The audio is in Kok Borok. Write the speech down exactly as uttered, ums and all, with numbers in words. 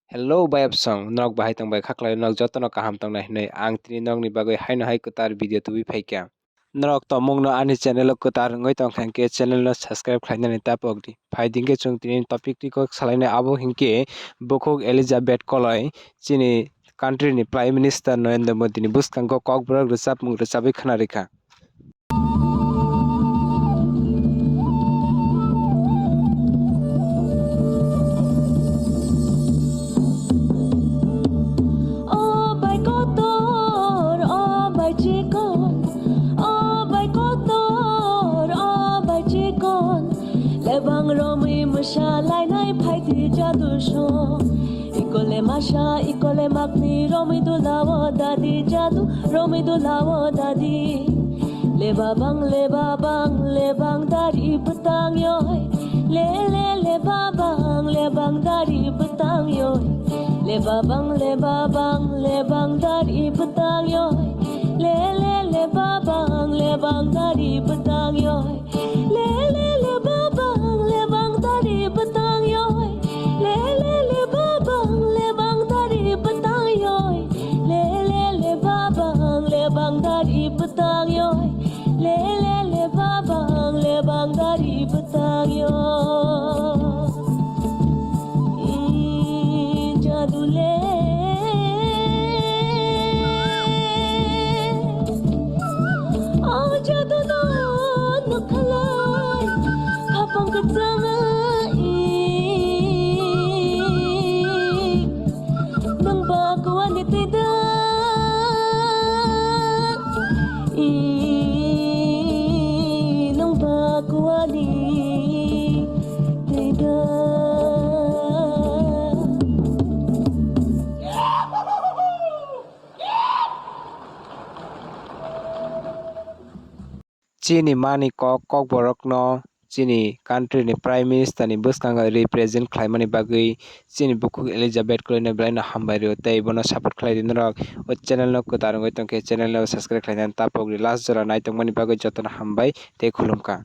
Hello bayapsong, norok bahai tongbai khaklai, norok jotono kaham tongnai hinwi ang tini norokni bagwi haino hai kwtal video tubui phaikha. Norok tongmungno ani channel o kwtal wngwi tongkha hinkhe channel no subscribe khlainani ta pokdi. Phaidi hinkhe chwng tini topic record salainai, abo hinkhe bukhuk Elizabeth Koloi chini country ni Prime Minister Narendra Modi ni bwskango kokborok rwchapmung rwchabwi khwnarikha. O bai kotor, o bai chikon, o bai kotor, o bai chikon, lebang romwi mwsa lainai phaidi jadu song. Ikole masa, ikole makni romwi dulao dadi jadu, romwi dulao dadi. Lebabang, lebabang, lebang dari bwtang yoi. Le, le, lebabang, lebang dari bwtang yoi. Lebabang, lebabang, lebang dari bwtang yoi. Le, le, lebabang, lebang dari bwtang yoi. Le, le, lebabang, lebang dari bwtang yoi. Le, le, lebabang, lebang dari bwtang yoi. Le, le, lebabang, lebang dari bwtang yoi. Le, le, lebabang, lebang dari bwtang yoi. I jadu le. O jadu no nukhalai, khapang kwchang i. Nang ba kuani twi da, i, nang ba kuani twi da. Chini mani kok, kokborokno chini country ni Prime Minister ni bwskango represent khlaimani bagwi chini bukhuk Elizabeth Koloi no belai no hambai rw tei bono support khlai di norok. O channel no kwtal wngwi tongkhe channel no subscribe khlainani ta pokdi. Last jora naitokmani bagwi jotono hambai tei khulumkha.